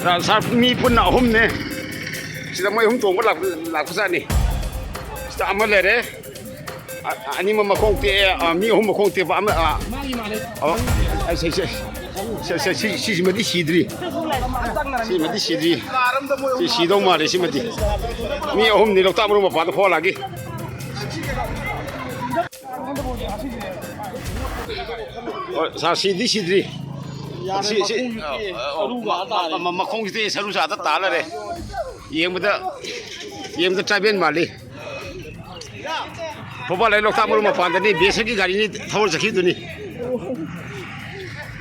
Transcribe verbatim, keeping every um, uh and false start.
ꯁꯥꯔ, ꯁꯥꯔ, ꯃꯤ ꯄꯨꯟꯅ ꯑꯍꯨꯝꯅꯦ꯫ ꯁꯤꯗ ꯃꯣꯏ ꯑꯍꯨꯝ ꯇꯣꯡꯕ ꯂꯥꯛꯄ, ꯂꯥꯛꯄꯖꯥꯠꯅꯤ꯫ ꯁꯤꯗ ꯑꯃ ꯂꯩꯔꯦ꯫ ꯑ-, ꯑꯅꯤꯃꯛ ꯃꯈꯣꯡ ꯇꯦꯛꯑꯦ꯫ ꯑ, ꯃꯤ ꯑꯍꯨꯝ ꯃꯈꯣꯡ ꯇꯦꯛꯄ ꯑꯃ, ꯑ, ꯑ, ꯑ, ꯁꯤ, ꯁꯤ, ꯁꯤ, ꯁꯤ, ꯁꯤ, ꯁꯤꯁꯤꯃꯗꯤ ꯁꯤꯗ꯭ꯔꯤ꯫ ꯁꯤꯃꯗꯤ ꯁꯤꯗ꯭ꯔꯤ꯫ ꯁꯤ ꯁꯤꯗꯧ ꯃꯥꯜꯂꯦ ꯁꯤꯃꯗꯤ꯫ ꯃꯤ ꯑꯍꯨꯝꯅꯤ ꯂꯣꯛꯇꯥꯛ ꯃꯔꯨ ꯃꯄꯥꯟꯗ ꯐꯣꯂꯥꯒꯤ꯫ ꯑꯣ, ꯁꯥꯔ, ꯁꯤꯗꯤ ꯁꯤꯗ꯭ꯔꯤ꯫ ꯁꯤ, ꯁꯤ, ꯑ, ꯑ, ꯃ-, ꯃ-, ꯃꯈꯣꯡꯁꯤꯗꯤ ꯁꯔꯨ ꯆꯥꯗ ꯇꯥ ꯂꯩꯔꯦ꯫ ꯌꯦꯡꯕꯗ, ꯌꯦꯡꯕꯗ ꯇ꯭ꯔꯥꯏꯕꯦꯜ ꯃꯥꯜꯂꯤ꯫ ꯐꯨꯠꯕꯣꯜ ꯂꯩ ꯂꯣꯛꯇꯥꯛ ꯃꯔꯨ ꯃꯄꯥꯟꯗꯅꯤ, ꯕꯤ ꯑꯦꯁ ꯑꯦꯐꯀꯤ ꯒꯥꯔꯤꯅꯤ ꯊꯧꯔ ꯆꯠꯈꯤꯗꯨꯅꯤ꯫